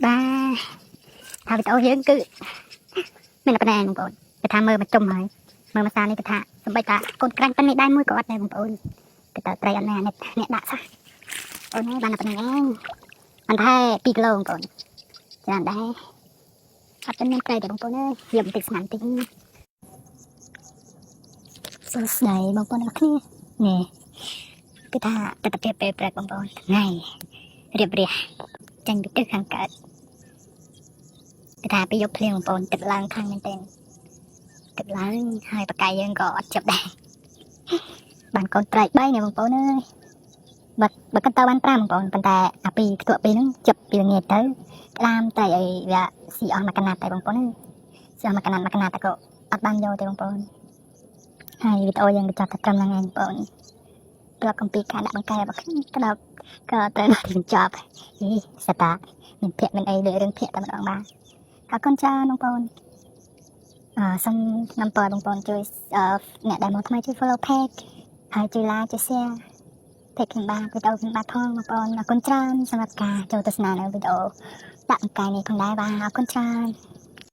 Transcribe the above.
បាទហើយវីដេអូយើងគឺមានតែប៉ុណ្ណេះបងប្អូនគេថាមើលមកជុំហើយមើលមួយសានេះគេថាសំបីតាកូនក្រាញ់ប៉ុណ្នេះដែរមួយក៏អត់ដែរបងប្អូនគេតើត្រីអត់ណែអ្នកអ្នកដាក់សោះអូនឯងបានតែប៉ុណ្ណេះឯងមិនថែ2គីឡូបងប្អូនច្រើនដែរអត់ទាន់មានត្រីទេបងប្អូនអើយយកបន្តិចស្ងាត់បន្តិចសួស្តីបងប្អូនទាំងអស់គ្នានេះគឺថាទស្សនភាពពេលព្រឹកបងប្អូនថ្ងៃរៀបរះចេញពីទិសខាងកើតគឺថាពីយប់ភ្លៀងបងប្អូនទឹកឡើងខ្លាំងមែនទែនទឹកឡើងហើយបកាយយើងក៏អត់ជប់ដែរបានកូនត្រី3នេះបងប្អូនអើយបើបើគិតទៅបាន5បងប្អូនប៉ុន្តែអាពីខ្ទក់ពីហ្នឹងជប់ពីល្ងាចទៅក្តាមត្រីអីវាស៊ីអស់មួយកណាត់តែបងប្អូនអើយស៊ីអស់មួយកណាត់មួយកណាត់តែក៏អត់បានយកទេបងប្អូនហើយវីដេអូយើងបញ្ចប់តែត្រឹមហ្នឹងឯងបងប្អូនប្រាប់កំពីការដាក់បង្កែរបស់ខ្ញុំក្តោបក៏ត្រូវដល់ទីបញ្ចប់ហីសតាមានភ័ក្រមានអីលើរឿងភ័ក្រតែម្ដងបាទអរគុណច្រើនបងប្អូនអឺសូមនំពរបងប្អូនជួយអឺអ្នកដែលមកថ្មីជួយ follow page ហើយជួយ like ជួយ share page ខ្ញុំបាទវីដេអូខ្ញុំបាទផងបងប្អូនអរគុណច្រើនសម្រាប់ការចូលទស្សនានៅវីដេអូដាក់បង្កែនេះផងដែរបាទអរគុណច្រើន។